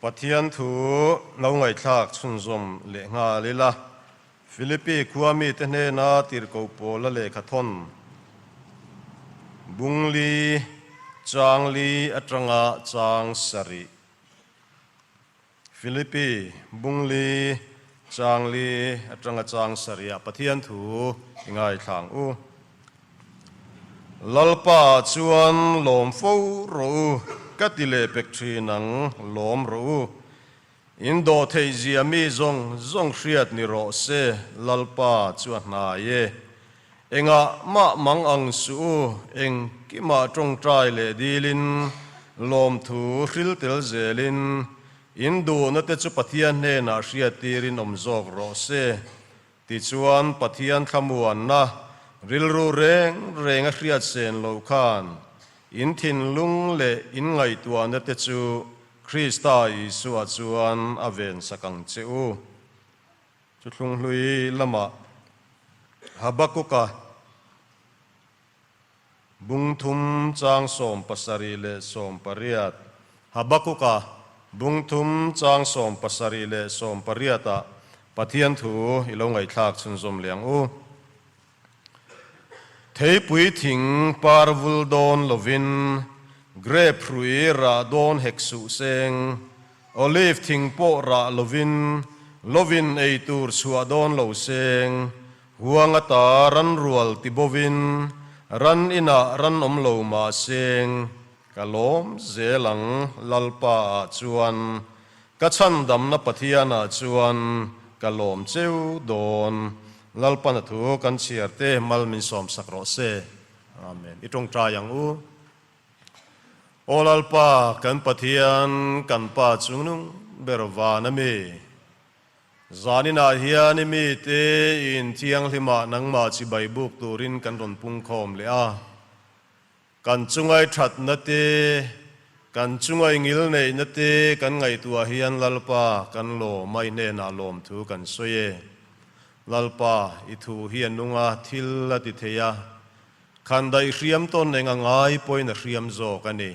Pathian thu lo ngaihthlak chhunzawm leh nghal ila, Philippi khua mite hnena tirhkoh Paula lehkha thawn Bungli Changli atanga chang sarih. Philippi Bungli Changli atanga chang sarih ah Pathian thu i ngaithlang u. Lalpa chuan lawm fo rawh u, ka ti leh pek thin ang, lawm rawh u. In dawh theih zia mi zawng zawng hriat ni rawh se, Lalpa chu a hnai e. Engah mah mang ang suh u, engkimah tawngtai leh dilin, lawmthu hril tel zelin, in duhna te chu Pathian hnenah hriattirin awm zawk rawh se. Tichuan, Pathian thlamuanna rilru reng reng a hriat sen loh khan in thinlung leh in ngaihtuahna te chu Krista Isua chuan a vensak ang che u. Chuthlunghlui lamah Habakuka bung thum chang 78 leh 18, Habakuka bung thum chang 70 leh 18 ah Pathian thu i lo ngaihthlak chhunzawm leh ang u. Theipui thing par vul dawn lovin, grape hrui rah dawn hek suh seng, olive thing pawh rah lovin, lovin ei tur chhuah dawn lo seng, huang ata ran rual ti bovin, ran inah ran awm lo mah seng, ka lawm zel ang Lalpa ah chuan, ka chhandamna Pathian ah chuan ka lawm cheu dawn. Lalpan a thu kan chhiar te mal min sawm sak rawh se. Amen. I tawngtai ang u. Aw Lalpa, kan Pathian, kan Pa chungnung ber van a mi. Zaninah hian i mite i inthianghlimah nangmah chibai buk turin kan rawn pungkhawm leh a. Kan chungai thatna te, kan chungai ngilneihna te kan ngaihtuah hian Lalpa kan lawm a, i hnenah lawmthu kan sawi e. Lalpa, i thu hi a nung a, thil a ti thei a, khandaih hriam tawn eng a ngai pawhin a hriam zawk a ni.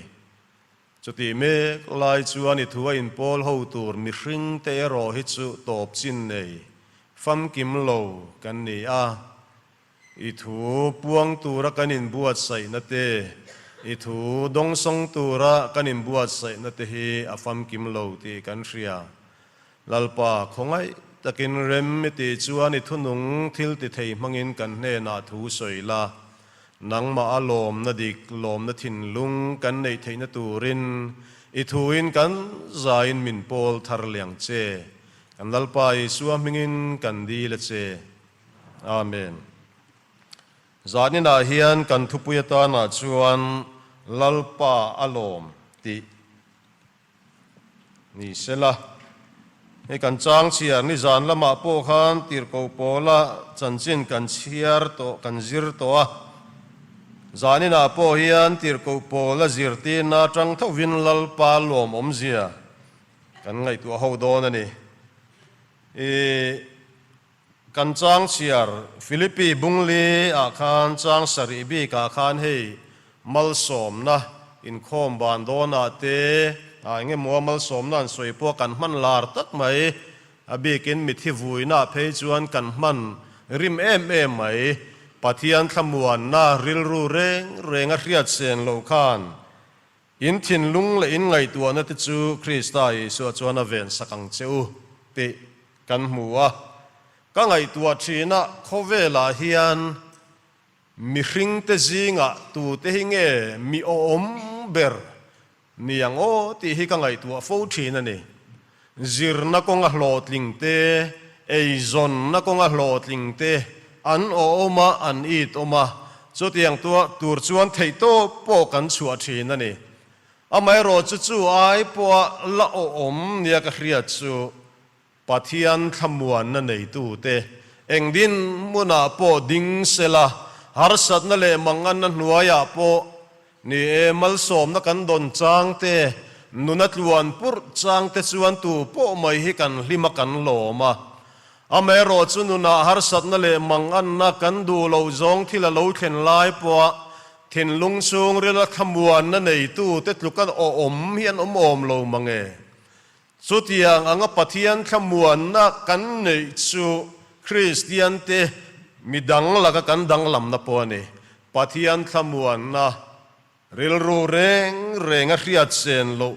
Chutih mek lai chuan i thu a inpawl ho tur mihring te erawh hi chu tawp chin nei famkim lo kan ni a. I thu puang tura kan inbuatsaihna te, i thu dawngsawng tura kan inbuatsaihna te hi a famkim lo tih kan hria. Lalpa, khawngaih takin rem i tih chuan i thunung thil ti thei hmangin kan hnenah thu sawi la. Nangmah a lawmna dik, lawmna thinlung kan neih theihna turin i thuin kan zain min pawl thar liang che. Kan Lalpa Isua hmingin kan dil a che. Amen. Zaninah hian kan thupui atanah chuan Lalpa a lawm tih ni sela. Hei kan chang chhiar ni zan lamah pawh khan tirhkoh pawla chanchin kan chhiar tawh, kan zir tawh a. Zaninah pawh hian tirhkoh pawla zirtirna atang thovin Lalpa lawm awmzia kan ngaihtuah ho dawn a ni. I kan chang chhiar Philippi Bungli ah khan chang sarih bik ah khan hei malsawmna inkhawm ban dawn ah te ah eng emaw malsawmna an sawi pawh kan hman lar tak mai a bikin mithi vuina ah phei chuan kan hman rim em em mai Pathian thlamuanna rilru reng reng a hriat sen loh khan In thinlung leh in ngaihtuahna te chu Krista Isua chuan a ven sak ang che u tih kan hmu a. Ka ngaihtuah thinah khawvelah hian mihringte zingah tute hi nge mi awm ber ni ang aw tih hi ka ngaihtuah fo thin a ni. Zirna kawnga hlawhtling te, eizawnna kawnga hlawhtling te an awm a, an it awm a, chutiang tur chuan theihtawp pawh kan chhuah thin a ni. Amaherawhchu chu ai pawha la awm nia ka hriat chu Pathian thlamuanna neitute eng dinhmunah pawh ding sela, harsatna leh manganna hnuaiah pawh Ni e, malsawmna kan dawn chang te, nuna tluan purh chang te chuan tu pawh mai hi kan hlim a kan lawm a. Amaherawh chu nunah harsatna leh manganna kan duh loh zawng thil a lo thlen lai pawha thinlung chhungrila thlamuanna neitu te tluka awm hi an awm awm lo mange. Chutiang anga Pathian thlamuanna kan neih chu Kristiante midang laka kan danglamna pawh a ni. Pathian thlamuanna rilru reng renga hriat sen loh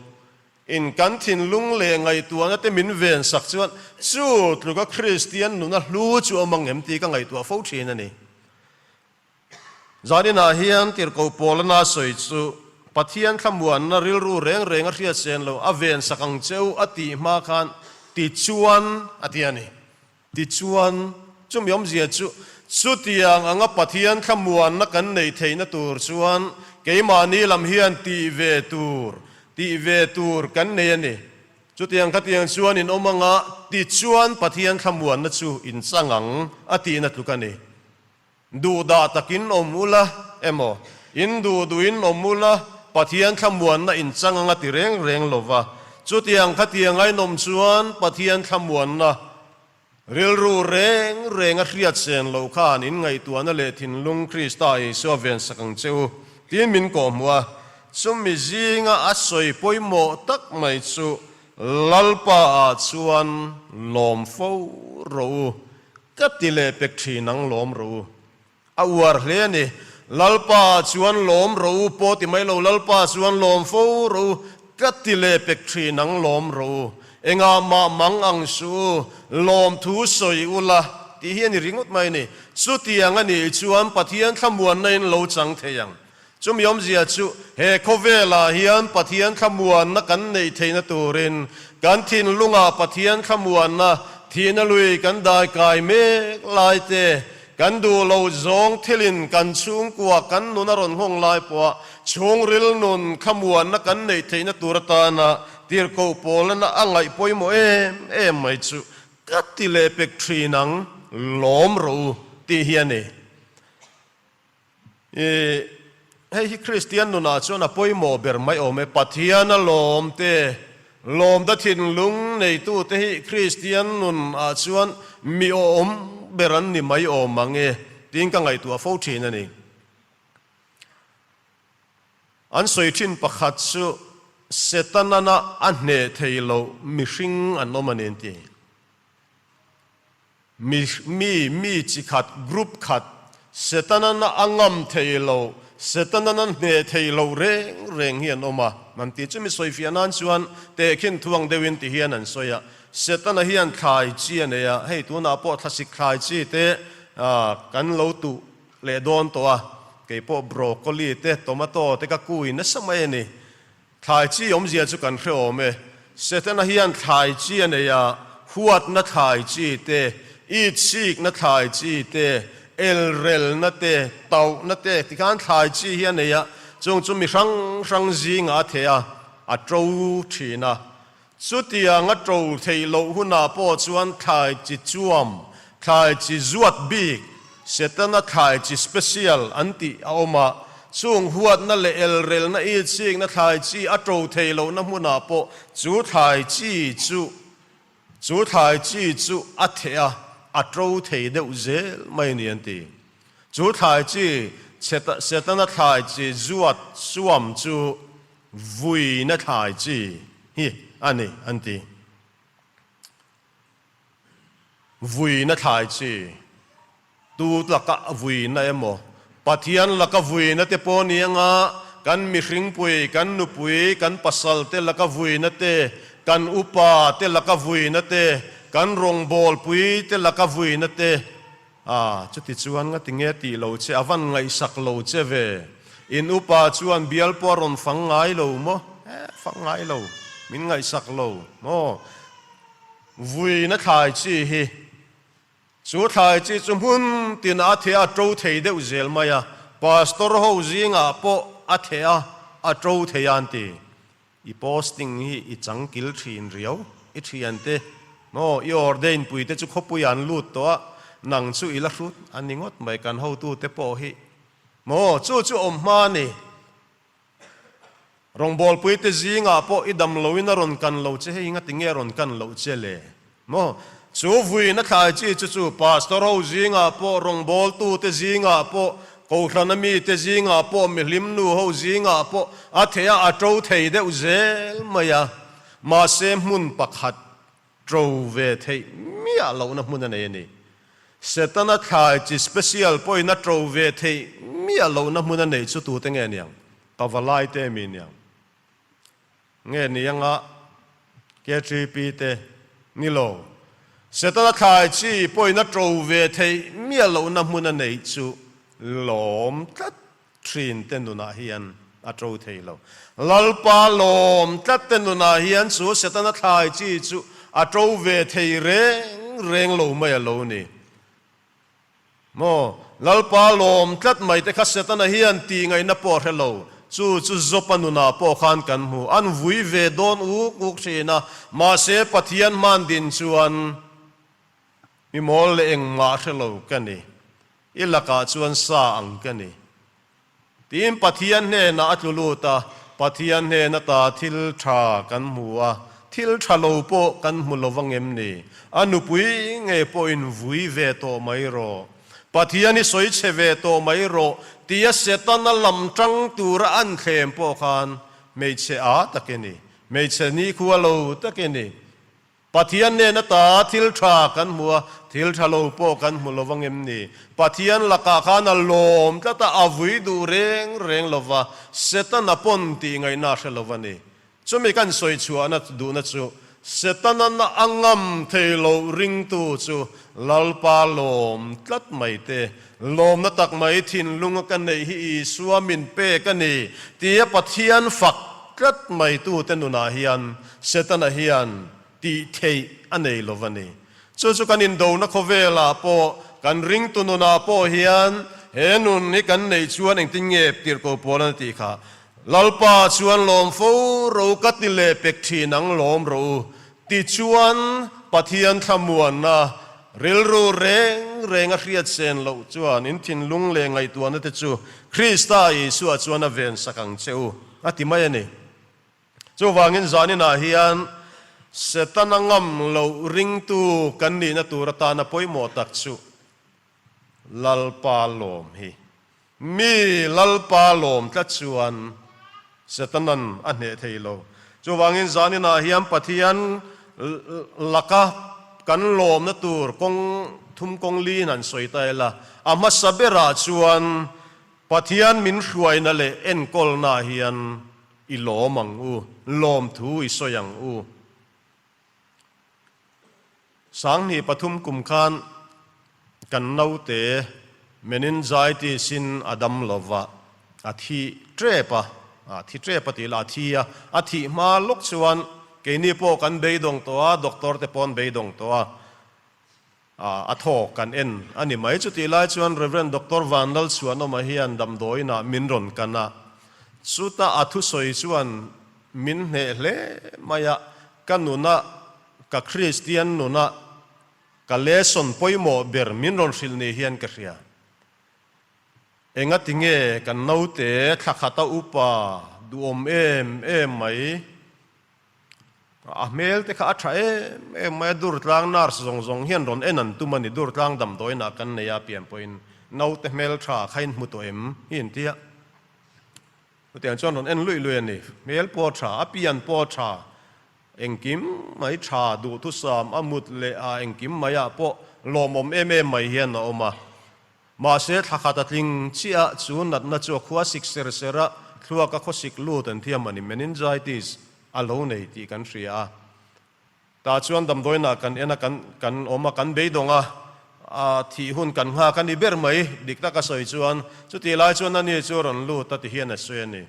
in kan thinlung leh ngaihtuahna te min ven sak chuan chu tluka Kristian nuna hlu chu awm ang em tih ka ngaihtuah fo thin a ni. Zaninah hian tirhkoh Paulana sawi chu Pathian thlamuanna rilru reng reng a hriat sen lo, a ven sak ang che u a tih hma khan tichuan a ti a ni. Tichuan, chumi awmzia chu chutiang anga Pathian thlamuanna kan neih theihna tur chuan keimahni lam hian tih ve tur, tih ve tur kan nei a ni. Chutiang khatiang chuan in awm anga tichuan Pathian thlamuanna chu in chang ang a tihna tluk a ni. Duhdah takin awm ula emaw, in duh duhin awm ula, Pathian thlamuanna in chang anga ti reng reng lo va. Chutiang khatiang a inawm chuan Pathian thlamuanna rilru reng reng a hriat sen loh khan in ngaihtuahna leh thinlung Krista Isua vensak ang che u tiin min kawhhmuh a. Chumi zinga a sawi pawimawh tak mai chu Lalpa ah chuan lawm fo rawh u. Ka ti leh pek thin ang lawm rawh u. A uar hle a ni. Lalpa chuan lawm rawh u pawh ti mai lo, Lalpa chuan lawm fo rawh u. Ka ti leh pek thin ang lawm rawh u. Engah mah mang ang suh u, lawm thu sawi u la tih hi a ni ringawt mai a ni. Chutiang a nih chuan Pathian thlamuanna in lo chang thei ang. Chumi awmzia chu he khawvelah hian Pathian thlamuanna kan neih theihna turin kan thinlungah Pathian thlamuanna thihna lui kan dai kai mek lai te, kan duh lo zawng thilin kan chhungkua kan nun a rawn nghawng lai pawha chhungril nun thlamuanna kan neih theihna tur atana tirhkoh pawlna a ngaih pawimawh em em mai chu ka ti leh pek thin ang, lawm rawh u tih hi a ni. I, hei hi Kristian nunah chuan a pawimawh ber mai awm e. Pathian a lawm te, lawmna thinlung neitute hi Kristian nunah chuan mi awm ber an ni mai awm ang e tiin ka ngaihtuah fo thin a ni. An sawi thin pakhat chu Setanana a hneh thei loh mihring an awm a ni an ti. Mi, mi, mi chi khat, group khat, Setanan a ngam thei lo, Setanan a hneh thei lo reng reng hi an awm a. An ti chu mi sawifiah nan chuan tehkhin thuang deuhin ti hian an sawi a. Setana hian thlai chi a nei a, hei tunah pawh thlasik thlai chi te kan lo tuh leh dawn tawh a, kei pawh broccoli te, tomato te ka kui nasa mai a ni. Thlai chi awmzia chu kan hre awm e. Setana hian thlai chi a nei a, huatna thlai chi te, itsikna thlai chi te, elrelna te, tauhna te tikhan thlai chi hi a nei a, chung chu mi hrang hrang zingah a theh a, a to thin a. Chutiang a to theih loh hunah pawh chuan thlai chi chuam, thlai chi zuat bik, Setana thlai chi special an tih a awm a, chung huatna leh elrelna itsikna thlai chi a to theih lohna hmunah pawh chu thlai chi chu chu thlai chi chu a theh a, a to thei deuh zel mai a ni an ti. Chu thlai chi Setana thlai chi zuat suam chu Vuina thlai chi hi a ni an ti. Vuina thlai chi, tu laka vuina emaw, Pathian laka vuina te pawh ni anga kan mihringpui, kan nupui, kan pasal te laka vuina te, kan upa te laka vuina te, kan rawngbawlpui te laka vuina te, A, chuti chuan nga tinge tih lo che, a van ngaihsak lo che ve. In upa chuan bial pawh a rawn fang ngai lo maw? Eh, fang ngai lo, min ngaihsak lo maw? Vuina thlai chi hi, chu thlai chi chu hmun tinah a theh a, a to thei deuh zel mai a, pastor ho zingah pawh a theh a, a to thei a an ti. I posting hi i changkil thin riau, i thiante maw, i ordain puite chu khawpui an lut tawh a, nang chu i la hrut a ni ngawt mai kan hotute pawh hi maw, chu chu awm hma a ni. Rawngbawlpuite zingah pawh i dam loin a rawn kan lo che, hei ngati nge a rawn kan loh che le maw, chu vuina thlai chi chu chu pastor ho zingah pawh rawngbawltute zingah pawh Kohhrana mite zingah pawh mihlim nu ho zingah pawh a thei a, a to thei deuh zel mai a. Mahse hmun pakhat ṭo ve theih miah lohna hmun a nei a ni. Setana thlai chi special pawhin a ṭo ve theih miah lohna hmun a neih chu tute nge niang? Pavalai te mi niang? Nge ni anga KTP te ni lo. Setana thlai chi pawhin a ṭo ve theih miah lohna hmun a neih chu lawm tlat thin te nunah hian a ṭo thei lo. Lalpa lawm tlat te nunah hian chu Setana thlai chi chu a ṭo ve thei reng reng lo mai a lo ni. Maw? Lalpa lawm tlat mai te kha Setana hian tih ngaihna pawh a hre lo. Chu chu Job-a nunah pawh khan kan hmu. An vui ve dawn uk uk thin a, mahse Pathian hman din chuan mi mawl leh engmah hre lo ka ni. I lakah chuan sa ang ka ni. Tiin Pathian hnenah a tlu lut a, Pathian hnen ata thil tha kan hmu a, thil tha lo pawh kan hmu lo vang em ni? A nupui nge pawhin vui ve tawh mai rawh. Pathian hi sawi chhe ve tawh mai rawh tia Setana lam tang tura an thlem pawh khan hmeichhe a tak i ni, hmeichhe nikhua lo tak i ni. Pathian nen ata thil tha kan hmu a, thil tha lo pawh kan hmu lo vang em ni? Pathian lakah khan a lawm tlat a, a vui duh reng reng lo va, Setana pawn tih ngaihna a hre lo va ni. Chumi kan sawi chhuahna duhna chu, Setana na a ngam thei loh ringtu chu Lalpa lawm tlat mai te, lawmna tak mai thinlung a ka neih hi Isua min pek a ni tia Pathian fak tlat mai tute nunah hian Setana hian tih theih a nei lo va ni. Chu chu kan indona khawvelah pawh, kan ringtu nunah pawh hian he nun hi kan neih chuan engtin nge tirhkoh pawl an tih kha, Lalpa chuan lawm fo ro ka ti leh pek thin ang lawm rawh u tichuan Pathian thlamuanna rilru reng reng a hriat sen loh chuan in thinlung leh ngaihtuahna te chu Krista Isua chuan a vensak ang che u a ti mai a ni. Chuvangin zaninah hian Setana ngam loh ringtu kan nihna tur atana pawimawh tak chu Lalpa lawm hi. Mi Lalpa lawm tlat chuan Setanan a hneh thei lo. Chuvangin zaninah hian Pathian laka kan lawmna tur kawng thum kawng liin han sawi ta ila, a hmasa berah chuan Pathian min hruaina leh enkawlnaah hian I lawm ang u, lawmthu i sawi ang u. 23 kum khan kan naute meningitis in a dam lo va, a thi tep a, a thi tep a tih lah a thi a, a thih hma lawk chuan keini pawh kan beidawng tawh a, doctor te pawh an beidawng tawh a. A thaw kan en a ni mai. Chutih lai chuan Rev. Doctor Vanlalchhuanawma hian damdawiinah min rawn kan a, chuta a thusawi chuan min hneh hle mai a, ka nuna, ka Kristian nuna ka lesson pawimawh ber min rawn hrilh ni hian ka hria. Engati nge kan naute thla khata upa duhawm em em mai? A hmel te kha a tha em em mai a, Durtlang nurse zawng zawng hian rawn en an tum a ni, Durtlang damdawiinah kan nei a pian pawhin naute hmel tha kha in hmu tawh em hi in ti a, chutiang chuan rawn en luih luih a ni, hmel pawh a tha, a pian pawh a tha, engkim mai tha, duhthusam a mut leh a engkim mai ah pawh lawmawm em em mai hian a awm a. Mahse, thla khat a tling chiah a, chu natna chu a khua sik ser ser a, thluak a khawsik lut an thiam a ni, meningitis a lo nei tih kan hria a. Tah chuan damdawiinah kan en a, kan kan awm a, kan beidawng a, a thih hun kan nghak a ni ber mai, dik taka sawi chuan. Chutih lai chuan ani chu rawn lut a ti hian a sawi a ni.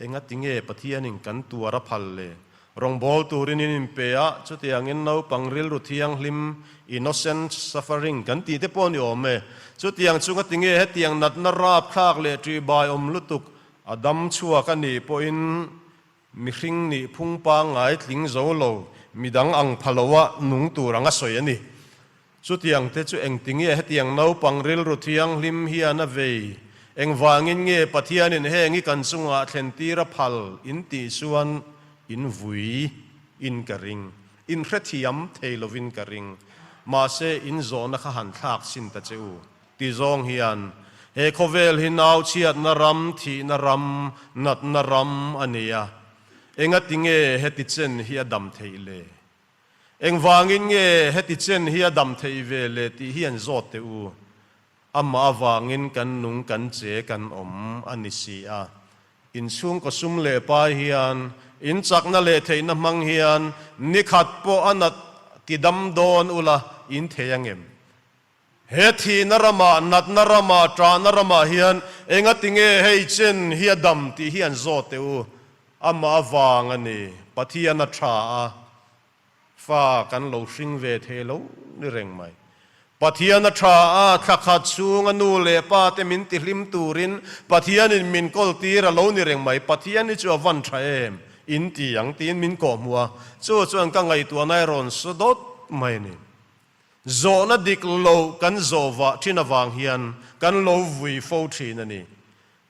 Engati nge Pathianin kan tuar a phal le? Rawngbâwl turin in inpe a, chutiangin naupang rilru thianghlim, innocent suffering, kan tih te pawh a ni awm e. Chutiang chu ngati nge hetiang natna râpthlâk leh ṭihbai awm lutuk a dam chhuak a nih pawhin mihring nih phung pangngai tling zo lo, midang ang pha loa nung tur anga sawi a ni. Chutiang te chu engti nge hetiang naupang rilru thianghlim hian a vei? Engvangin nge Pathianin heng i kan chungah thlen tir a phal in tih chuan in vui in ka ring, in hrethiam thei lovin ka ring. Mahse in zawhna kha han thlak sin ta che u. Ti zawng hian he khawvel hi nau chhiatna ram, thihna ram, natna ram a ni a. Engati nge heti chen hi a dam theih le? Engvangin nge heti chen hi a dam theih ve le tih hi an zawt teh u. Amah avangin kan nung kan che kan awm a ni si a. Inchhungkaw sum leh pai hian, in chakna leh theihna hmang hian nikhat pawh a nat ti dam dawn ula in thei angem? He thihna ramah, natna ramah, ṭahna ramah hian engati nge hei chen hi a dam tih hi an zawt teh u. Amah avang a ni, Pathian a ṭha a, fa kan lo hring ve thei lo ni reng mai. Pathian a ṭha a, thla khat chhung a nu leh pa te min tihlim turin Pathianin min kawl tir a lo ni reng mai. Pathian hi chu a van ṭha em? In ti ang tiin min kawhhmuh a, chu chuan ka ngaihtuahna a rawn su dawt mai a ni. Zawhna dik lo kan zawh vah thin avang hian kan lo vui fo thin a ni.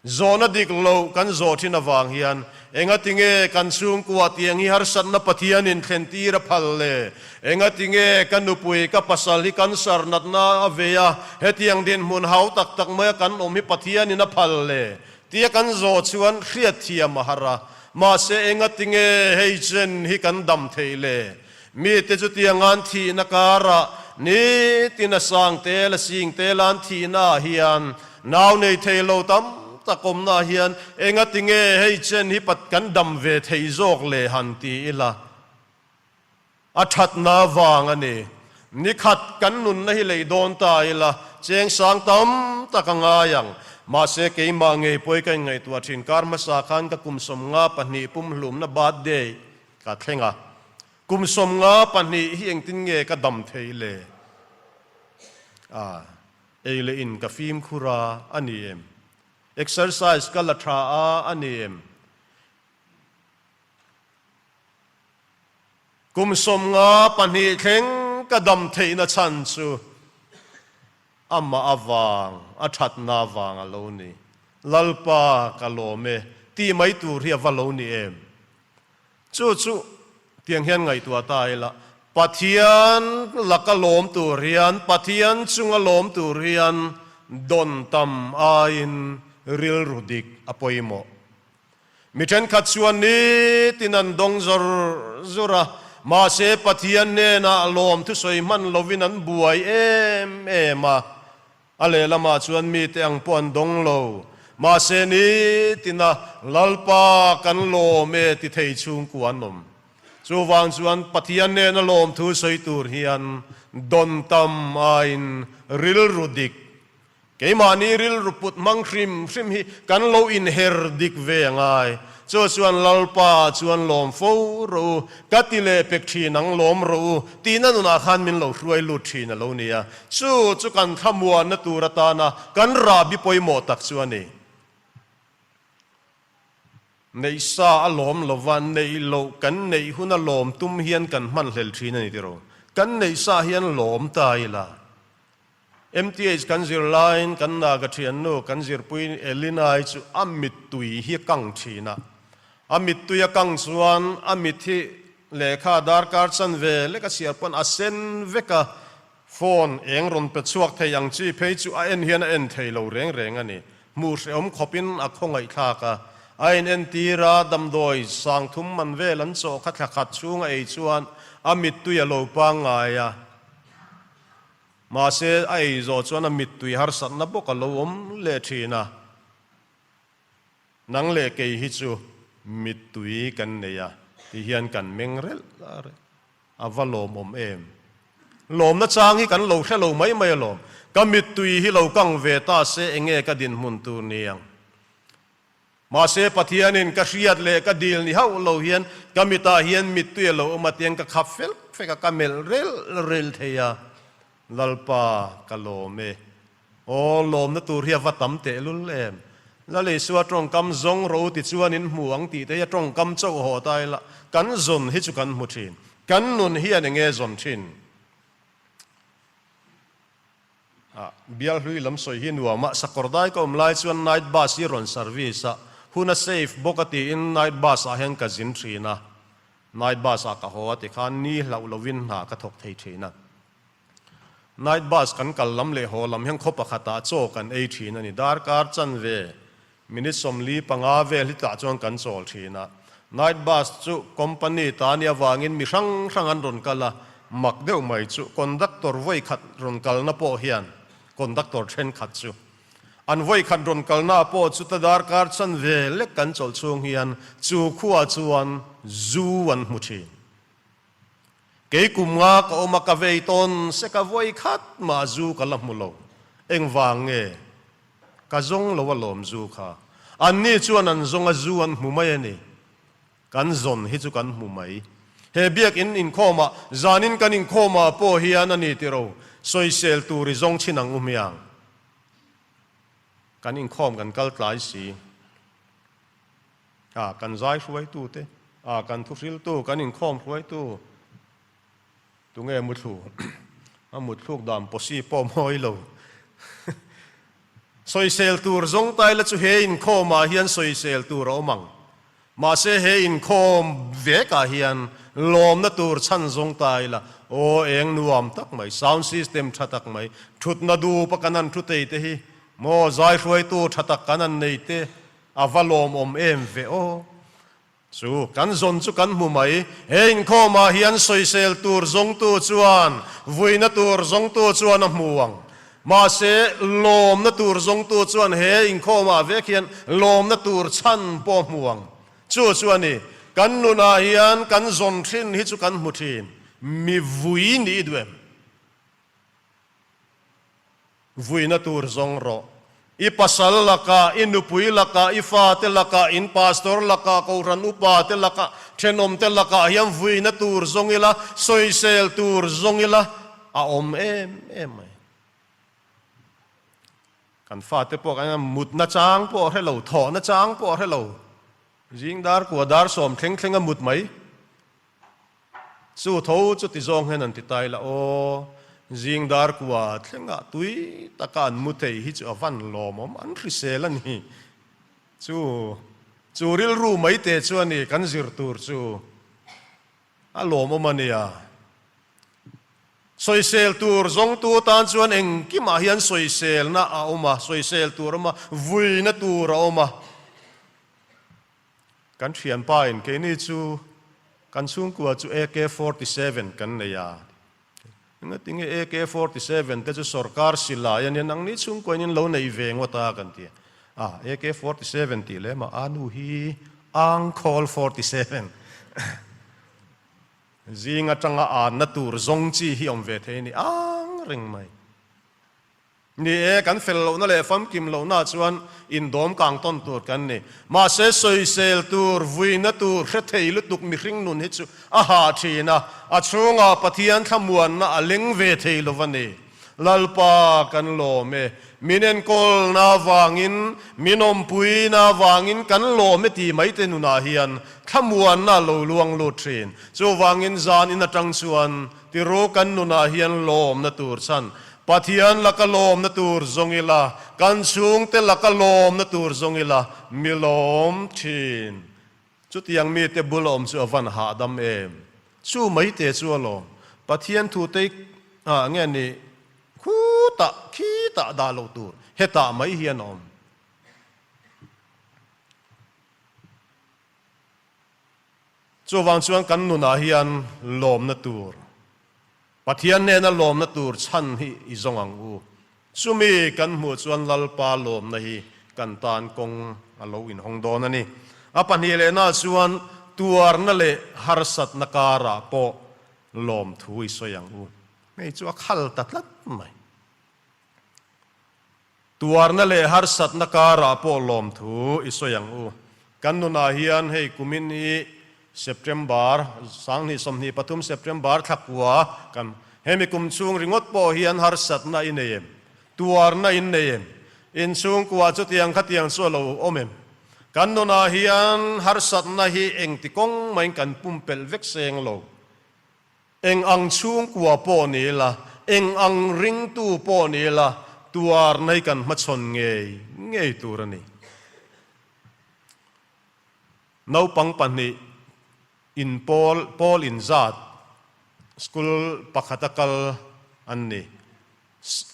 Zawhna dik lo kan zawh thin avang hian engati nge kan chhungkua tiang hi harsatna Pathianin thlen tir a phal le? Engati nge ka nupui ka pasal hi cancer natna a vei a, hetiang dinhmun hau tak tak maia kan awm hi Pathianin a phal le? Tia kan zawh chuan hriatthiam a har a. Mahse engati nge hei chen hi kan dam theih le? Mite chu tiangan thihna karah nitin a sang tel a sing tel an thihna ah hian nau nei thei lo tam tak awmna ah hian engati nge hei chen hi pat kan dam ve thei zawk le han ti ila a thatna vang a ni. Nikhat kan nunna hi lei dawn ta ila cheng sang tam tak a ngai ang. Mahse keimah ngei pawi ka inngaihtuah thin kar hmasa khan ka kum 52 pumhlumna birthday Ka thleng a, kum 52 hi engtin nge ka dam theih le? A, ei leh in ka fimkhur a, a ni em? Exercise ka la tha a, a ni em? Kum 52 thleng ka dam theihna chhan chu amah avang, a thatna avang a lo ni. Lalpa ka lawm e, tih mai tur hi a va lo ni em? Chu chu tiang hian ngaihtuah ta ila, Pathian laka lawm tur hian, Pathian chunga lawm tur hian dawn tam aiin rilru dik a pawimawh. Mi thenkhat chuan nitin an dawng zawr zawr a, mahse Pathian hnenah lawm thusawi hman lovin an buai em em a. A lehlamah chuan mite ang pawh an dawng lo. Mahse nitina Lalpa kan lawm e ti thei chhungkua an awm. Chuvang chuan Pathian nena lawmthu sawi tur hian dawn tam aiin rilru dik, keimahni rilru put hmang hrim hrim hi kan lo inher dik ve a ngai. Chu chuan Lalpa chuan lawm fo rawh u, ka ti leh pek thin ang lawm rawh u tihna nunah khan min lo hruai lut thin a lo ni a. Chu chu kan thlamuanna tur atana kan rahbi pawimawh tak chu a ni. Neih sa a lawm lova, neih loh kan neih huna lawm tum hian kan hman hlel thin a ni tiraw? Kan neih sa hian lawm ta ila. MTH kan zir laiin kan Naga thiannu kan zirpui Elina-i chu a mittui hi a kang thin a. A mittui a kang chuan a mit hi lehkha darkar chanve lek a chhiar pawn a sen vek a. Phone eng rawn pe chhuak thei ang chi phei chu a en hian a en thei lo reng reng a ni. Hmuh hrehawm khawpin a khawngaihthlak a. A inentir a, damdawi sangthum man vel an chawh kha thla khat chhung a ei chuan a mittui a lo pangngai a. Mahse, a ei zawh chuan a mittui harsatna bawk a lo awm leh thin a. Nang leh kei hi chu mittui kan nei a ti hian kan meng relh reng. A va lawmawm em? Lawmna chang hi kan lo hre lo mai mai alawm. Ka mittui hi lo kang ve ta se enge ka dinhmun tur ni ang? Mahse Pathianin ka hriat leh ka dil ni hauh lo hian ka mitah hian mittui a lo awm a tiang ka khap fel fek a, ka melh rel rel thei a. Lalpa ka lawm e. Aw, lawmna tur hi a va tam tehlul em. Lal Isua tawngkam zawng ro ti chuan in hmu ang tih te hi a tawngkam chauh haw ta ila, kan zawn hi chu kan hmu thin. Kan nun hian enge zawn thin? Ah, bial hlui lam sawi hi nuam a, sakawr dai ka awm lai chuan night bus hi rawn service a, hun a safe bawk a tiin night bus ah hian ka zin thin a, night bus ah ka haw a tikhan ni hlauh lovin hna ka thawk thei thin a. Night bus kan kal lam leh haw lam hian khaw pakhatah chaw kan ei thin a ni. Darkar chanve minute 45 vel hi tah chuan kan chawl thin a. Night bus chu company ta nia vangin mi hrang hrang an rawn kal a, mak deuh mai chu conductor vawi khat rawn kalna pawh hian conductor thenkhat chu an vawi khat rawn kalna pawh chu ta darkar chan ve lek kan chawlh chhung hian chu khua chuan zu an hmu thin. Kei kum nga ka awm a ka vei tawn se ka vawi khat mah zu ka la hmu lo. Engvang nge? Ka zawng lo alawm zu kha. Anni chuan an zawng a zu an hmu mai a ni. Kan zawn hi chu kan hmu mai. He biakinn inkhawmah, zanin kan inkhawmah pawh hian a ni tiro, sawisel tur i zawng chhin ang u hmiang. Kan inkhawm kan kal tlai si. A, kan zai hruaitute, a, kan thuhriltu, kan inkhawm hruaitu. Tunge muthlu? A mutthluk dan pawsi pawh mawi lo. Sawisel tur zawng tai la chu he inkhawmah hian sawisel tur a awm ang. Mahse he inkhawm vekah hian lawmna tur chhan zawng tai la, aw eng nuam tak mai, sound system tha tak mai, thutna dup a kan han thu thei te hi, maw zai hruaitu tha tak kan han nei te, a va lawmawm em ve aw. Chu kan zawn chu kan hmu mai. He inkhawmah hian sawisel tur zawngtu chuan vuina tur zawngtu chuan a hmu ang. Mahse, lawmna tur zawngtu chuan he inkhawmah vek hian lawmna tur chhan pawh a hmu ang. Chu chu a ni. Kan nunah hian kan zawn thin hi chu kan hmu thin. Mi vui nih i duh em? Vuina tur zawng rawh. I pasal lakah, i nupui lakah, i fate lakah, in pastor lakah, kohhran upa te lakah, thenawm te lakah hian vuina tur zawng ila, sawisel tur zawng ila a awm em em mai. Kan fate pawh kan mutna chang pawh a hre lo, thawhna chang pawh a hre lo. Zing dar kua dar sawm thleng thleng a mut mai. Chu tho chu ti zawng hian an ti tai la aw, zing dar kua thlengah tui taka an mu thei hi chu a van lawmawm an hrisel a ni. Chu chu rilru mai te chu a ni kan zir tur chu a lawmawm a nia. Sawisel tur zawngtu tan chuan engkimah hian sawiselna a awm a, sawisel tur a awm a, vuina tur a awm a. Kan thianpa in keini chu kan chhungkua chu AK 47 kan nei a, engatinge AK 47 te chu sorkar silai a nia nangni chhungkua in in lo nei ve ngawt a kan ti a, AK 47 tih leh mah a nu hi Angkhawl 47 zing atanga anna tur zawng chi hi awm ve thei a ni ang reng mai. Ni e, kan fel lohna leh famkim lohna chuan indawm kang tawn tur kan ni. Mahse, sawisel tur, vuina tur, hre thei lutuk mihring nun hi chu a hah thin a, a chhungah Pathian thlamuanna a leng ve thei lo va ni. Lalpa kan lawm e, min enkawlna avangin, min awmpuina avangin kan lawm e ti mai te nunah hian thlamuanna a lo luang lut thin. Chuvangin zan in atang chuan tiru kan nunah hian lawmna tur chhan Pathian laka lawmna tur zawng ila, kan chhungte laka lawmna tur zawng ila, mi lawm thin. Chutiang mite bul awm chu a van hahdam em? Chu mai te chu a lawm. Pathian thu te ah nge ni khutah khitah dah loh tur, hetah mai hian a awm. Chuvang chuan kan nunah hian lawmna tur Pathian hnena lawmna tur chhan hi i zawng ang u. Chumi kan hmuh chuan Lalpa lawmna hi kan tan kawng a lo inhawng dawn a ni. A pahnih lehna chuan tuarna leh harsatna karah pawh lawmthu i sawi ang u. Hei chu a khal ta tlat mai. Tuarna leh harsatna karah pawh lawmthu i sawi ang u. Kan nunah hian hei kumin hi September, 2023 September thla kua kan hemi kum chhung ringawt pawh hian harsatna i nei em? Tuarna in nei em? Inchhungkua chutiang khatiang chu a lo awm em? Kan nunah hian harsatna hi engti kawng maiin kan pumpelh vek seng lo. Eng ang chhungkua pawh ni ila, eng ang ringtu pawh ni ila, tuarna hi kan hmachhawn ngei ngei tur a ni. Naupang pahnih inpawl, pawl inzat, school pakhata kal an ni.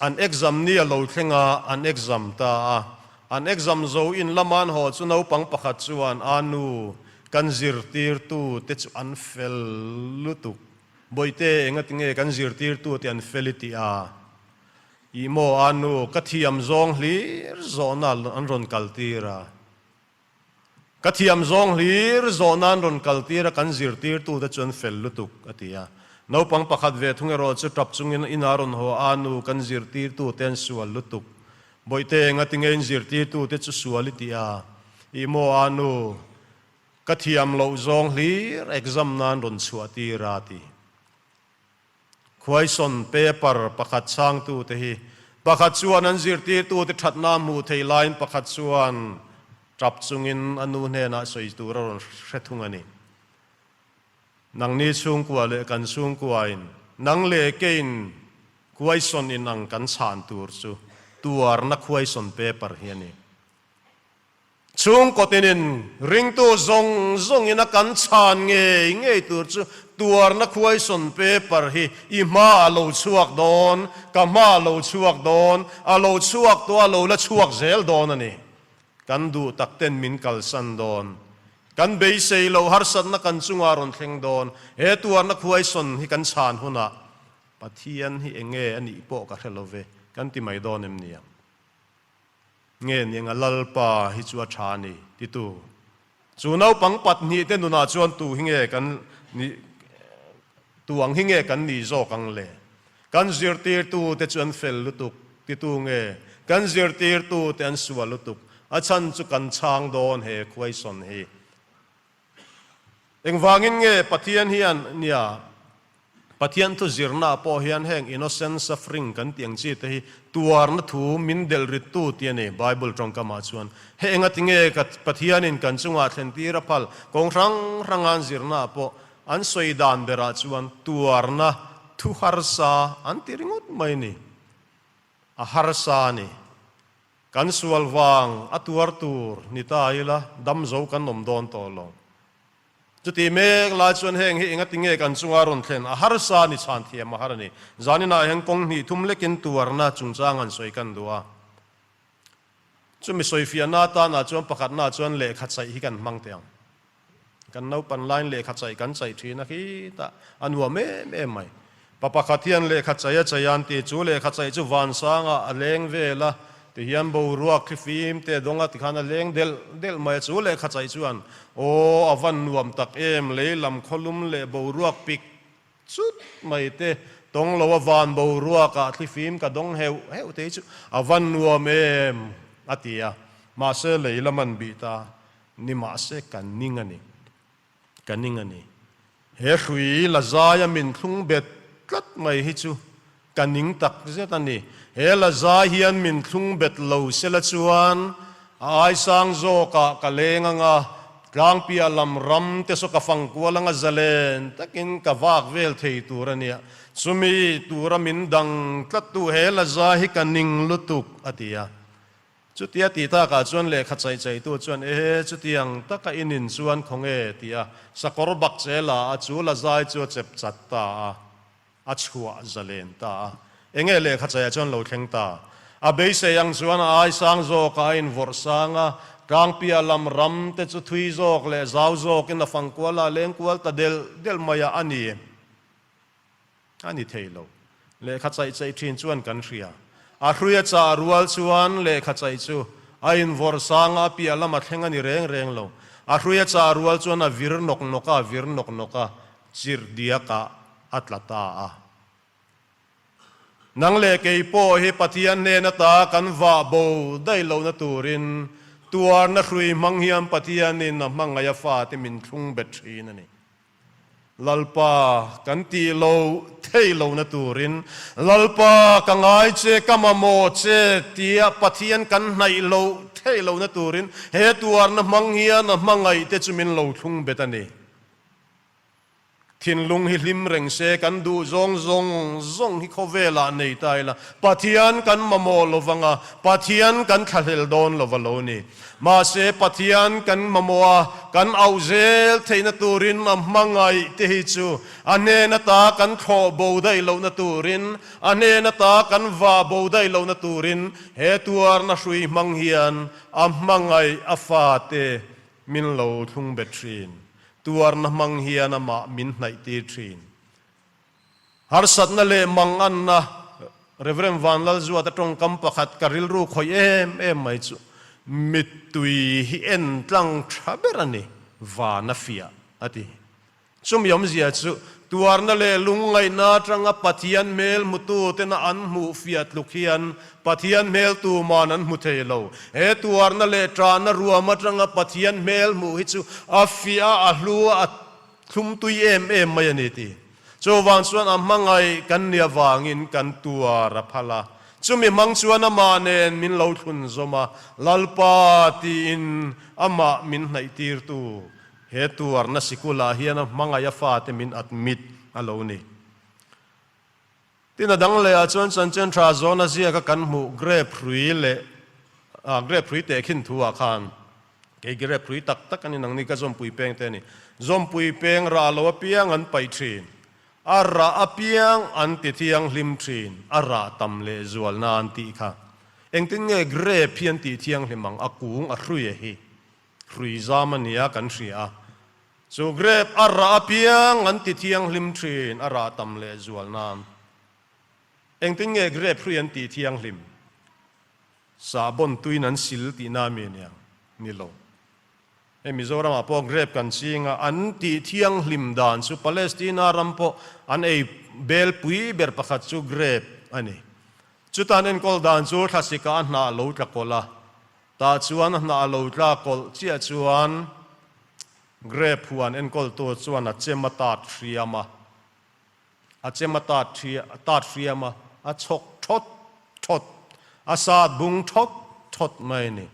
An exam ni a lo thleng a, an exam ta a. An exam zo in lama an haw chu naupang pakhat chuan, A nu, Kan zirtirtu te chu an fel lutuk. Bawihte, engati nge kan zirtirtu te an fel i tih a? Ih maw a nu, ka thiam zawng hlir zawhna an rawn kaltir a. Ka thiam zawng hlir zawhna an rawn kaltir a, kan zirtirtu te chu an fel lutuk, a ti a. Naupang pakhat ve thung erawh chu tap chungin inah rawn haw a, nu, kan zirtirtu te an sual lutuk. Bawihte, engati nge in zirtirtu te chu sual i tih a? Ih maw a nu, ka thiam loh zawng hlir exam nan rawn chhuah tir a, ti. Khuaison paper pakhat chhangtu te hi pakhat chuan an zirtirtu te thatna a hmuh theih laiin pakhat chuan tap chungin a nu hnenah sawi tur a rawn hre thung a ni. Nangni chhungkua leh kan chhungkuain nang leh keiin khuaison inang kan chhan tur chu tuarna khuaison paper hi a ni. Chhungkaw tinin ringtu zawng zawngin a kan chhan ngei ngei tur chu tuarna khuaison paper hi i hma a lo chhuak dawn, ka hma a lo chhuak dawn, a lo chhuak tawh a lo la chhuak zel dawn a ni. Kan duh tak ten min kalsan dawn. Kan beisei loh harsatna kan chungah rawn thleng dawn. He tuarna khuaison hi kan chhan hunah Pathian hi enge a nih pawh ka hre lo ve, kan ti mai dawn em niang? Nge ni anga Lalpa hi chu a tha a ni, titu. Chu naupang pathnih te nunah chuan tu hi nge kan nih, tu ang hi nge kan nih zawk ang le? Kan zirtirtu te chu an fel lutuk, titu nge? Kan zirtirtu te an sual lutuk, a chhan chu kan chhang dawn he khuaisawn hi. Engvangin nge Pathian hian nia Pathian thu zirna ah pawh hian heng innocent suffering kan tih ang chi te hi tuarna thu min delh rittu tih a ni Bible tawngkam ah chuan. He engati nge ka Pathianin kan chungah thlen tir a phal kawng hrang hrang an zirna ah pawh an sawi dan berah chuan tuarna thu harsa an ti ringawt mai ni. A harsa a ni. Kan sual vang a tuar tur ni ta ila dam zo kan awm dawn tawh lo. Chuti mek lai chuan heng hi engati nge kan chunga rawn thlen a harsa ni chhan thiam a har a ni. Zaninah hian kawng hnih thum lekin tuarna chungchang han sawi kan duh a. Chumi sawifiahna atanah chuan pakhatnaah chuan lehkha chaih hi kan hmang teh ang. Kan naupan laiin lehkha chaih kan chaih thin a khitah a nuam em em mai. Pa pakhat hian lehkha chaih a chaih a an ti, chu lehkha chaih chu vansangah a leng vel a, tihian boruak thli fim te a dawng a tikhan a leng delh delh mai a, chu lehkha chaih chuan aw a van nuam tak em, lei lam khawlum leh boruak pik chut mai te tawng lo a van boruakah thli fim ka dawng heuh heuh te hi chu a van nuam em a ti a, mahse lei lam an bih ta. Ni mahse ka ning a ni, ka ning a ni. He hrui la zaia min thlung bet tlat mai hi chu ka ning tak zet a ni. He la zai hian min thlung bet lo se la chuan a aisang zawkah ka leng ang a, tlangpiah lam ram te saw ka fang kual ang a, zalen takin ka vak vel thei tur a nia. Chumi tura min dang tlattu he la zai hi ka ning lutuk, a ti a. Chutia tih takah chuan lehkha chaih chaihtu chuan, Ehe, chutiang taka i nin chuan khawnge? ti a, sakawr bak che la a, chu la zai chu a chep chat ta a, a chhuah zalen ta a. Enge lehkha chaihah chuan lo thleng ta? A beisei ang chuan a ai sang zawkah a invawrh sang a, tlangpia lam ram te chu thui zawk leh zau zawkin a fang kual a, a leng kual ta delh delh mai a, a ni. A ni thei lo. Lehkha chaih chaih thin chuan kan hria. A hruia chah rual chuan lehkha chaih chu a invawrh sang a, a piah lama thleng a ni reng reng lo. A hruia chah rual chuan a vir nawk nawk a, a vir nawk nawk a, chirh diakah a tla ta a. Nang leh kei pawh hi Pathian hnen ata kan vah bo daih lohna turin tuarna hrui hmang hian Pathianin a hmangaih a fate min thlung bet thin a ni. Lalpa, kan tih lo thei lohna turin, Lalpa, ka ngai che, ka mamawh che, tia Pathian kan hnaih loh thei lohna turin he tuarna hmang hian a hmangaihte chu min lo thlung bet a ni. Thinlung hi hlim reng se, kan duh zawng zawng zawng hi khawvelah nei ta ila, Pathian kan mamawh lo vanga, Pathian kan thlahlel dawn lo va lo ni. Mahse, Pathian kan mamawh a, kan auh zel theihna turin a hmangaih te hi chu a hnen ata kan thlawh bo daih lohna turin, a hnen ata kan vah bo daih lohna turin he tuarna hrui hmang hian a hmangaih a fate. min lo thlung bet thin. Tuarna hmang hian amah min hnaih tir thin. Harsatna leh manganna Rev. Vanlalzuata tawngkam pakhat ka rilru khawih em em mai chu mittui hi en tlang tha ber a ni, van a fiah a ti. Chumi awmzia chu tuarna leh lungngaihna atanga Pathian hmel hmutu tena an hmuh fiah tluk hian Pathian hmel tuman an hmu thei lo. He tuarna leh tahna ruam atanga Pathian hmel hmuh hi chu a fiah a, a hlu a, a Thlum tui em em mai a ni ti. Chuvang chuan a hmangaih kan nih avangin kan tuar a phal a. Chumi hmang chuan amah nen min lo thlun zawm a, Lalpa tiin amah min hnaihtirtu he tuarna sikulah hian a hmangaih a fate min admit a lo ni. Tin a dang lehah chuan chanchin tha zawna ziaka kan hmuh grape hrui leh ah grape hrui tehkhin thu ah khan kei grape hrui tak tak a ni nang ni ka zawmpui peng te a ni. Zawmpui peng rah lo apiang an paih thin, a rah apiang an ti thianghlim thin, a rah tam leh zual nan tih kha. Engtin nge grape hi an tih thianghlim ang? A kung a hrui a hi. Hrui zam a nia kan hria a. Chu grape a rah apiang an ti thianghlim thin, a rah tam leh zual nan. Engtin nge grape hrui an tih thianghlim? Sahbawn tuin an sil tihna ami aniang? Ni lo. Hei Mizoramah pawh grape kan ching a, an tih thianghlim dan chu Palestina ram pawh an ei bel pui ber pakhat chu grape a ni. Chutan enkawl dan chu thlasika a hnah lo tla kawlh a, Tah chuan a hnah a lo tla kawlh chiah chuan grape huan enkawltu chuan a chem a tat hriam a, a chem a tat tat hriam a, a chhawk thawt thawt, a sat bung thawt thawt mai a ni.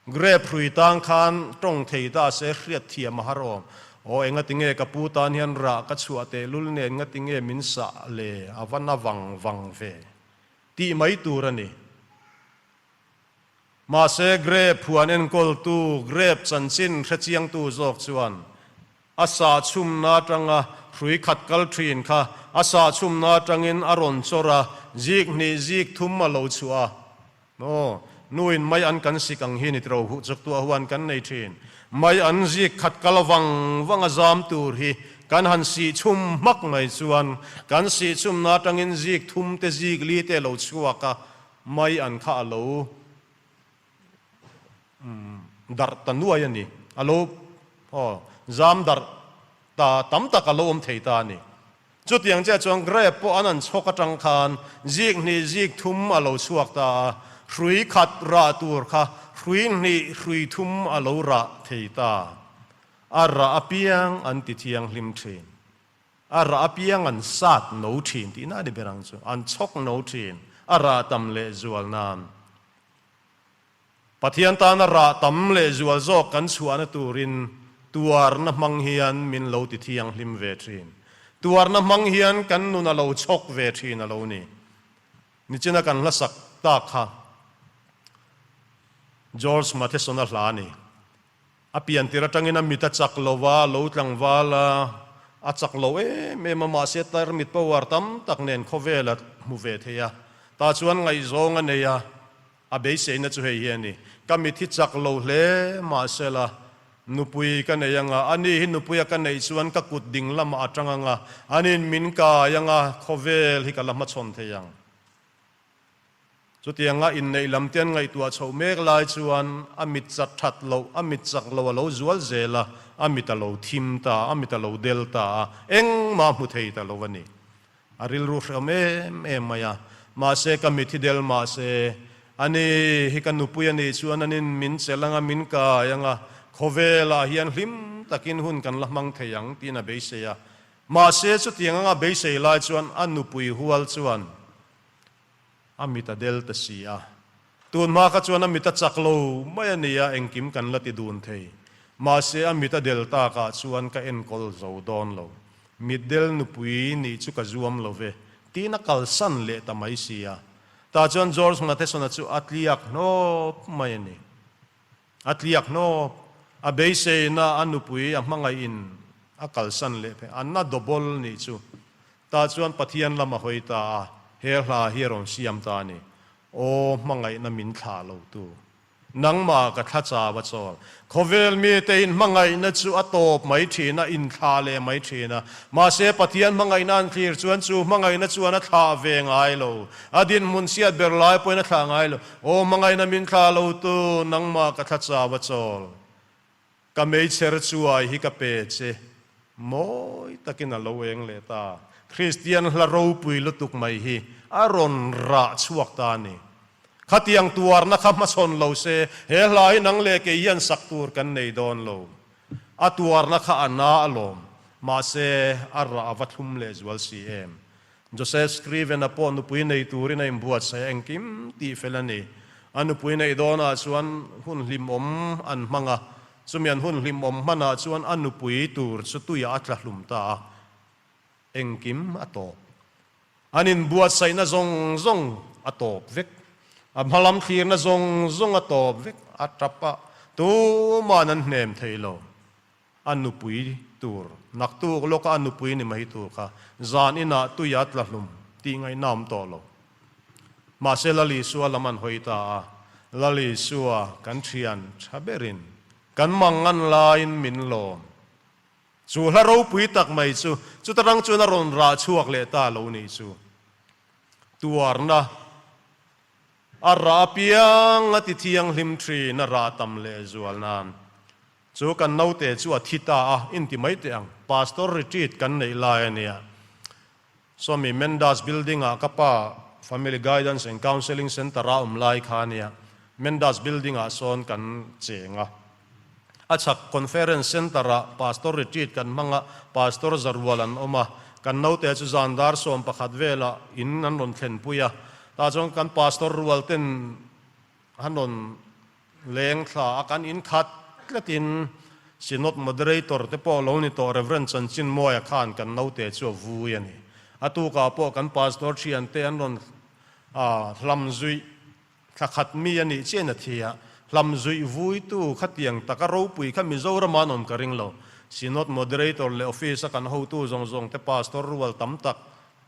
Grape hrui tang khan tawng thei ta se hriat thiam a har awm. Aw engatinge ka pu tan hian rah ka chhuah tehlul nen ngatinge min sah le a va na vang vang ve tih mai tur a ni. Mahse, grape huan enkawltu, grape chanchin hrechiangtu zawk chuan a sah chhumna atanga hrui khat kal thin kha a sah chhumna atangin a rawn chawr a, zik hnih zik thum a lo chhuah a. Aw, nuin mai an kan sik ang hi ni tiro huh chuk tuah huan kan nei thin. Mai an zik khat kal vang vang a zam tur hi kan han sih chhum hmak mai chuan kan sih chhumna atangin zik thum te zik li te a lo chhuak a, Mai an kha a lo darh ta nuai a ni. A lo aw zam darh ta tam tak a lo awm thei ta a ni. Chutiang chiah chuan grape pawh an an chhawk atang khan zik hnih zik thum a lo chhuak ta a, hrui khat rah tur kha hrui hnih hrui thum a lo rah thei ta. A rah apiang an ti thianghlim thin. A rah apiang an sat no thin tihna a ni ber ang chu. An chhawk no thin, a rah tam leh zual nan. Pathian tana rah tam leh zual zawk kan chhuahna turin tuarna hmang hian min lo ti thianghlim ve thin. Tuarna hmang hian kan nun a lo chhawk ve thin a lo ni. Nichina kan hlasak tak kha George Matheson-a hla a ni. A pian tir atangin a mit a chak lo a, lo tlangval a, a chak lo em em a, mahse tarmit power tam tak nen khawvel a hmu ve thei a. Tah chuan ngaihzawng a nei a, a beiseina chu hei hi a ni, Ka mit hi chak lo hle mahsela nupui ka nei anga, ani hi nupuia ka neih chuan ka kut ding lamah a tang anga, anin min kai anga, khawvel hi ka la hmachhawn thei ang. Chutianga inneih lam te an ngaihtuah chhoh mek lai chuan a mit chat that loh, a mit chak lo a lo zual zel a, a mit a lo thim ta, a mit a lo del ta a, engmah hmu thei ta lo a ni. A rilru hrehawm em em mai a, mahse ka mit hi del mahse, ani hi ka nupui a nih chuan anin min chelh anga, min kai anga, khawvelah hian hlim takin hun kan la hmang thei ang tiin a beisei a. Mahse chutiang anga beisei lai chuan a nupui hual chuan, A mit a del ta si a. Tun hma kha chuan a mit a chak lo mai a nia, engkim kan la ti dun thei. Mahse a mit a del takah chuan ka enkawl zo dawn lo. Mit del nupui nih chu ka zuam lo ve, tiin a kalsan leh ta mai si a. Tah chuan George Matheson-a chu a tliak hnawp mai a ni. A tliak hnawp, a beiseina a nupui a hmangaihin a kalsan leh phei a, na double nih chu. Tah chuan Pathian lam a hawi ta a, he hla hi a rawn siam ta a ni. Aw, hmangaihna min thlah lo tu. Nangmah ka thla chau a chawl. Khawvel mite in hmangaihna chu a tawp mai thin a, inthlah leh mai thin a. Mahse Pathian hmangaihna an thlir chuan chu hmangaihna chuan a thlah ve ngai lo. A dinhmun chhiat ber lai pawhin a thlah ngai lo. Aw hmangaihna min thlah lo tu, nangmah ka thla chau a chawl. Ka meichher chuai hi ka pe che. Mawi takin a lo eng leh ta. Kristian hla ropui lutuk mai hi a rawn rah chhuak ta a ni. Khatiang tuarna kha hmachhawn lo se, he hla hi nang leh kei hian sak tur kan nei dawn lo. A tuarna kha a na alawm, mahse a rah a va thlum leh zual si em. Joseph Scriven-a pawh nupui nei turin a inbuatsaih a, engkim tih fel a ni. A nupui neih dawnah chuan hun hlimawm an hmang a, chumi an hun hlimawm hmanah chuan a nupui tur chu tuiah a tla hlum ta a, engkim a tawp. An inbuatsaihna zawng zawng a tawp vek, a hmalam thlirna zawng zawng a tawp vek, a tap a, tuma'n an hnem thei lo. A nupui tur, naktuk lawka a nupui ni mai tur kha zan inah tui a tla hlum tih ngaihna awm tawh lo. Mahse Lal Isua lam an hawi ta a, Lal Isua kan thian tha berin kan mangan laiin min lawm. Chu hla ropui tak mai chu chuta rang chuan a rawn rah chhuak leh ta lo nih chu. Tuarna a rah apiang a ti thianghlim thin a rah tam leh zual nan. Chu kan naute chu a thi ta a, inti mai teh ang. Pastor retreat kan neih lai a nia. Sawmi Mendas building ah ka pa Family Guidance and Counselling Centre a awm lai kha a nia. Mendas building ah sawn kan cheng a. A chhak Conference Centre ah Pastor retreat kan hmang a, Pastor Zarual an awm a. Kan naute chu zan dar 11 velah in an rawn thlenpui a. Tah chuan kan Pastor rual ten an rawn Leng thla a kan inkhat tlatin Synod Moderator te pawh lo ni tawh Rev. Chanchin Mawia khan kan naute chu a vui a ni. A tukah pawh kan Pastor thiante an rawn hlam zuih thla khat mi a nih chiah in a thi a, hlam zuih vuitu khatiang taka ropui kha Mizoram an awm ka ring lo. Synod Moderator leh Office a kan hotu zawng zawng te Pastor rual tam tak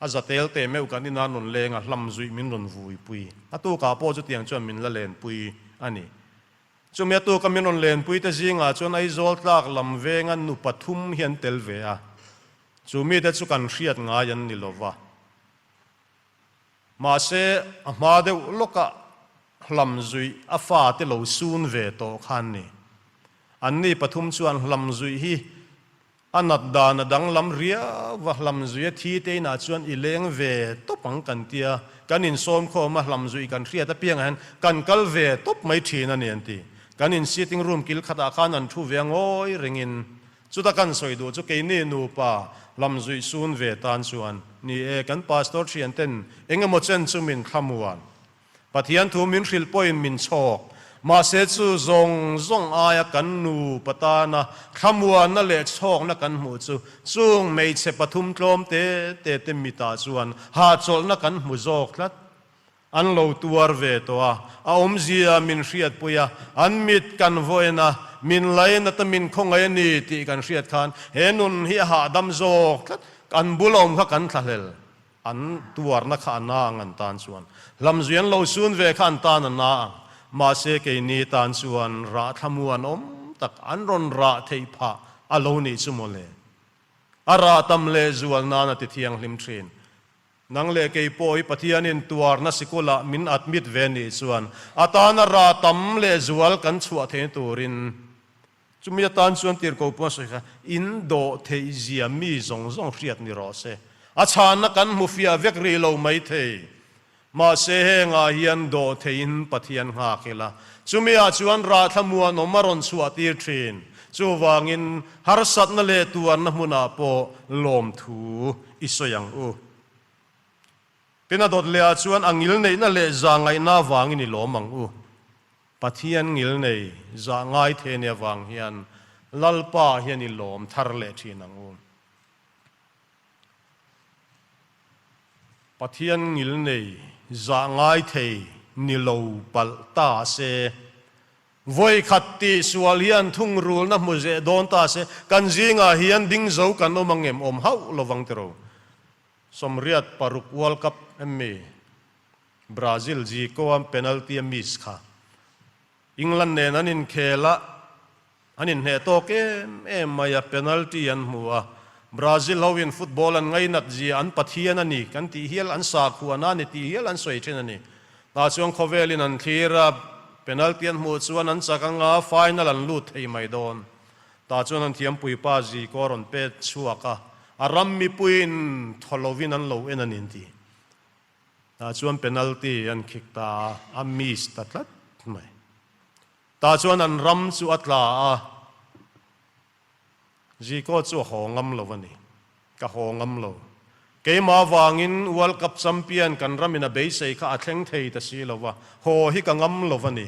A zatel teh meuh kan ina rawn leng a, hlam zuih min rawn vuipui. A tukah pawh chutiang chuan min la lenpui a ni. Chumi a tuka min rawn lenpui te zingah chuan Aizawl tlak lam venga nu pathum hi an tel ve a. Chu mite chu kan hriat ngai an ni lova. Mahse, a hma deuh lawkah hlam zuih a fate lo sun ve tawh kha an ni. Anni pathum chuan hlam zuih hi A nat dan a danglam riau a, hlamzui a thi te inah chuan i leng ve tawp ang kan tia, kan insawm khawm a, hlamzui kan hriat apiangah hian kan kal ve tawp mai thin a ni an ti. Kan in sitting room kil khatah khan an thu ve a ngawi ringin chuta kan sawi duh chu keini nupa hlamzui sun ve tan chuan ni e, kan pastor thian ten eng emaw chen chu min thlamuan. Pathian thu min hrilh pawhin min chhawk. Mahse chu zawng zawng aia kan nupa tana thlamuanna leh chhawkna kan hmuh chu chung hmeichhe pathum tlawm te te te mitah chuan hahchawlhna kan hmu zawk tlat. An lo tuar ve tawh a, a awmzia min hriatpui a, an mit kan vawiin a, min lainat a min khawngaih a ni tih kan hriat khan he nun hi a hahdam zawk tlat. Kan bul awm kha kan thlahlel. An tuarna kha a na ang an tan chuan. Hlamzui an lo sun ve kha an tan a na ang. Mahse keini tan chuan rah thlamuan awm tak an rawn rah theih phah a lo nih chu mawle. A rah tam leh zual nan a ti thianghlim thin. Nang leh kei pawh hi Pathianin tuarna sikulah min admit ve nih chuan a tana rah tam leh zual kan chhuah theihna turin Chumi atan chuan tirhkoh pawh a sawi kha, In dawh theih zia mi zawng zawng hriat ni rawh se. A chhanna kan hmu fiah vek rih lo mai thei. Mahse hengah hian dawh theihin Pathian nghak ila. Chumi ah chuan rahthla muanawm a rawn chhuah tir thin. Chuvangin harsatna leh tuarna hmunah pawh lawmthu i sawi ang u. Tin a dawt leh ah chuan a ngilneihna leh zahngaihna avangin i lawm ang u. Pathian ngilnei zah ngai thei ania vang hian Lalpa hian i lawm thar leh thin ang u. Pathian ngilnei zah ngai thei ni lo palh ta se, vawikhat tih sual hian thungrulna hmu zeh dawn ta se, kan zingah hian ding zo kan awm ang em? Awm hauh lovang tiraw? 86 World Cup em mi? Brazil Zico-a penalty a miss kha. England nen an inkhel a, an inhneh tawk em em mai a, penalty an hmu a. Brazil ho in football an ngainat zia an pathian a ni kan tih hial an sakhuana a ni tih hial an sawi thin a ni. Tah chuan khawvel in an thlir a, penalty an hmuh chuan an chak anga final an lut thei mai dawn. Tah chuan an thiampuipa Zico a rawn pet chhuak a, a ram mipuiin thaw lovin an lo en a ni an ti. Tah chuan penalty an khik ta a, a miss ta tlat mai. Tah chuan an ram chu a tla a, Zico chu a haw ngam lo a ni. Ka haw ngam lo. Keimah vangin World Cup champion kan ramin a beisei kha a thleng thei ta si lo va, haw hi ka ngam lo a ni.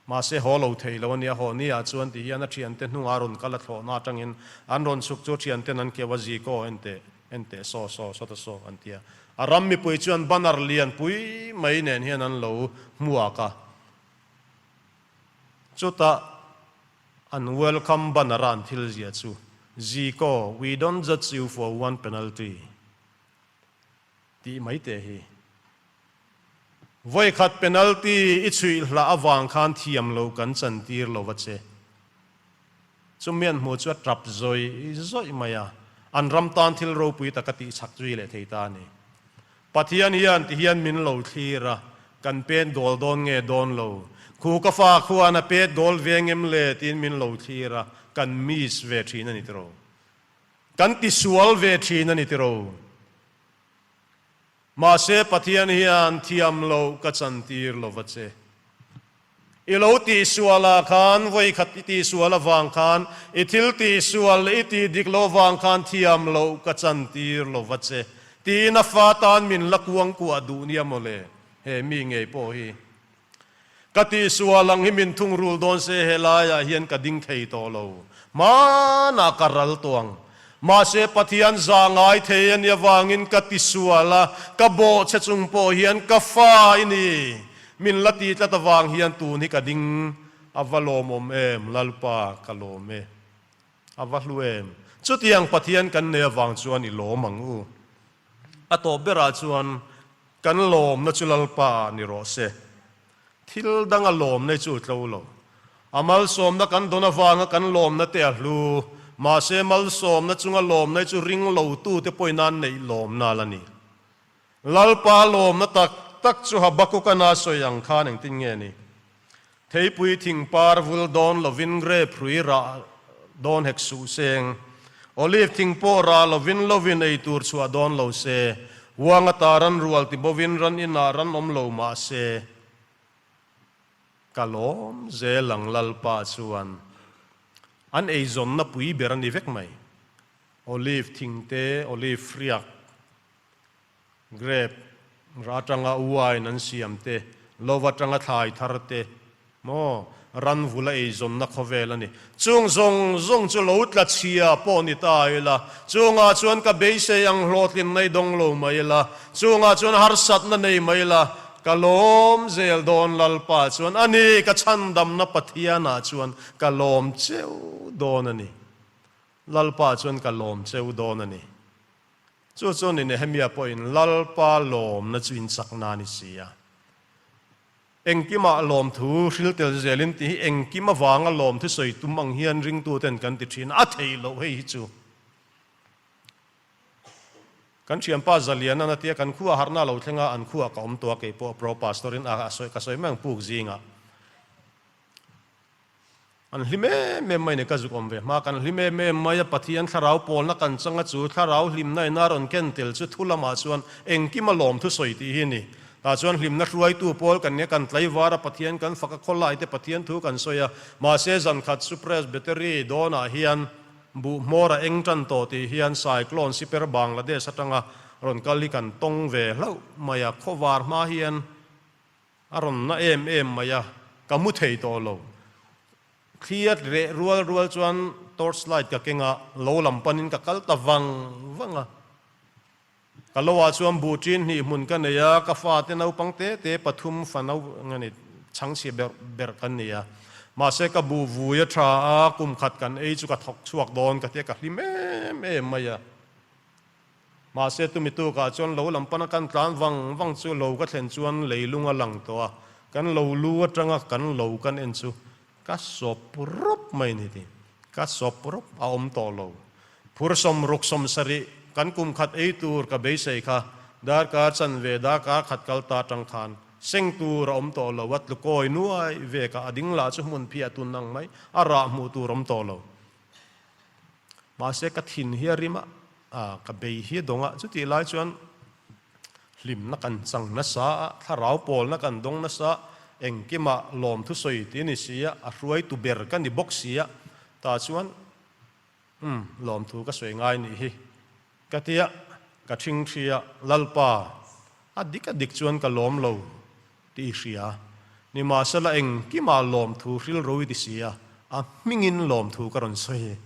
Mahse haw lo thei lo a nia, haw ni ah chuan ti hian a thiante hnungah a rawn kal a thlawhna atangin an rawn chhuk chu a thianten an keu a, Zico en teh, en teh, saw saw, saw ta saw an ti a. A ram mipui chuan banner lian pui mai nen hian an lo hmuak a. Chutah an welcome banner a an thil zia chu, Zico, we don't judge you for one penalty tih mai teh hi. Vawikhat penalty i chhuih hlah avang khan thiam lo kan chantir lo va che. Chumi an hmuh chu a tap zawih zawih mai a, an ram tan thil ropui tak a tihchak zui leh thei ta a ni. Pathian hian ti hian min lo thlir a, kan pet goal dawn nge dawn lo? Khu ka fa khuan a pet goal ve ngem le tiin min lo thlir a, kan miss ve thin a ni tiraw? Kan tisual ve thin a ni tiraw? Mahse Pathian hian thiam loh ka chantir lo va che. I lo tihsual ah khan vawikhat i tihsual avang khan i thil tihsual leh i tih dik loh avang khan thiam loh ka chantir lo va che tiin a fa tan min la kuang kuah duh nia mawle he mi ngei pawh hi. Ka tihsual ang hi min thungrul dawn se helai ah hian ka ding thei tawh lo. Hmanah ka ral tawh ang. Mahse Pathian za ngai thei a nih avangin ka tisual a, ka bawh che chung pawh hian ka fa i ni. Min la ti tlat avang hian tun hi ka ding a va lawmawm em, Lalpa ka lawm e. A va hlu em. Chutiang Pathian kan nei avang chuan i lawm ang u. A tawp berah chuan kan lawmna chu Lalpa ah ni rawh se. Thil danga lawmna hi chu tlo lo. A malsawmna kan dawn avanga kan lawmna te a hlu. Mahse malsawmna chunga lawmna hi chu ring lotute pawhin an neih lawmna a la ni. Lalpa lawmna tak tak chu Habakkuk-a na sawi ang khan engtin nge ni? Theipui thing par vul dawn lovin grep hrui rah dawn hek suh seng. Olive thing pawh rah lovin lovin ei tur chhuah dawn lo se. Huang ata ran rual ti bovin ran inah ran awm lo mah se. Ka lawm zel ang Lalpa chuan an eizawnna pui ber a ni vek mai. Olive thing te, olive hriak. Grape rah atanga wine an siam te, love atanga thlai thar te, maw, ran vula eizawnna khawvel a ni. Chung zawng zawng chu lo tla chhia pawh ni ta ila, chungah chuan ka beisei ang hlawhtlin nei dawng lo mai ila, chungah chuan harsatna nei mai ila, ka lawm zel dawn Lalpa chuan a ni, ka chhandamna Pathianah chuan ka lawm cheu dawn a ni. Lalpa chuan ka lawm cheu dawn a ni. Chu chu ni Nehemia pawhin Lalpa lawmna chu inchakna a ni si a. Engkimah lawmthu hril tel zelin tih hi engkim avanga lawmthu sawi tum ang hian ringtuten kan ti thin a, a theih loh hei hi chu. Kan thianpa Zaliana na tia kan khua harhna lo thleng a, an khuah ka awm tawh a, keipawh pro pastor-in a sawi ka sawi mai ang puk zingah. An hlim em em mai ni ka zuk awm ve hma kan hlim em em mai a, Pathian thlarau pawlna kan chang a chu thlarau hlimna in a rawn ken tel chu thu lamah chuan engkim a lawm thusawi tih hi a ni. Tah chuan hlimna hruaitu pawl kan nia kan tlaivar a Pathian kan fak a khawlai te Pathian thu kan sawi a, mahse zan khat chu Presbytery dawnah hian buh hmawr a eng tan tawh tih hian cyclone siper Bangladesh atanga rawn kal hi kan tawng ve hlauh mai a, khawvar hma hian A rawn na em em mai a, ka mu thei tawh lo. Thli a reh rual rual chuan torch light ka keng a, lo lam panin ka kal ta vang vang a. Ka lo ah chuan buh ṭin hnih hmun ka nei a, ka fate naupang te te pathum fa nau nge ni chhangchhia berh berh kan ni a. Mahse ka buh vui a ṭha a, kum khat kan ei chu ka thawk chhuak dawn ka tia ka hlim em em mai a. Mahse tumi tukah chuan lo lam pana kan tlan vang vang chu lo ka thlen chuan leilung a lang tawh a. Kan lo lu atanga kan lo kan en chu ka sawp rawp mai ni ti. Ka sawp rawp a awm tawh lo. Phur 60 70 kan kum khat ei tur ka beisei kha darkar chanve darkar khat kal ta atang khan seng tur a awm tawh lo a tlukawi nuai ve ka a ding lah chu hmun phiah tun ang mai a rah hmuh tur awm tawh lo. Mahse ka thin hi a rim a, ka bei hi a dawng a, chutih lai chuan hlimna kan chang nasa a, thlarau pawlna kan dawng nasa, engkimah lawmthu sawi tih a ni si a, a hruaitu ber ka ni bawk si a, tah chuan umm lawmthu ka sawi ngai nih hi ka ti a, ka thingthi a, Lalpa a dik a dik chuan ka lawm lo tih i hria. Nimahsela engkimah lawmthu hrilro i ti si a, a hmingin lawmthu ka rawn sawi e.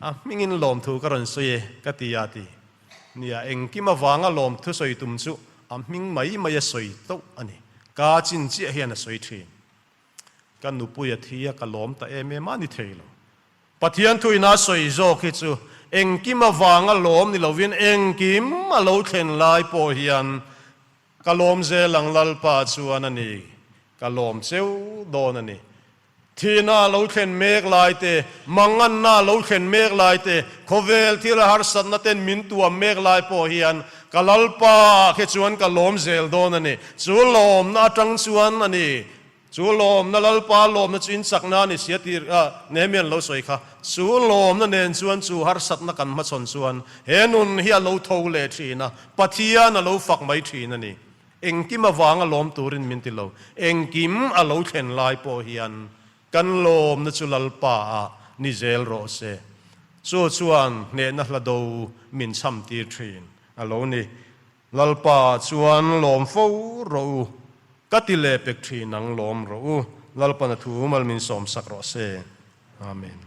A hmingin lawmthu ka rawn sawi e ka ti a ti. Nia, engkim avanga lawmthu sawi tum chu a hming mai mai a sawi tauh a ni. Ka chin chiah hian a sawi thin. Ka nupui a thi a, ka lawm ta em em a ni thei lo. Pathian thuina sawi zawk hi chu engkim avanga lawm ni lovin engkim a lo thlen lai pawh hian Ka lawm zel ang Lalpa chuan a ni, ka lawm cheu dawn a ni. Thihna a lo thlen mek lai te, manganna a lo thlen mek lai te, khawvel thil a harsatna ten min tuam mek lai pawh hian ka Lalpa ah khe chuan ka lawm zel dawn a ni. Chu lawmna atang chuan a ni, Chu lawmna Lalpa lawmna chu inchakna a ni sia tih Nehemiah an lo sawi kha. Chu lawmna nen chuan chu harsatna kan hmachhawn chuan he nun hi a lo tho leh thin a, Pathian a lo fak mai thin a ni. Engkim avanga lawm turin min ti lo. Engkim a lo thlen lai pawh hian kan lawmna chu Lalpa ah ni zel rawh se. Chu chuan hnehna hla do min chham tir thin a lo ni. Lalpa chuan lawm fo rawh u, ka ti leh pek thin ang lawm rawh u, Lalpan a thu mal min sawmsak rawh se. Amen.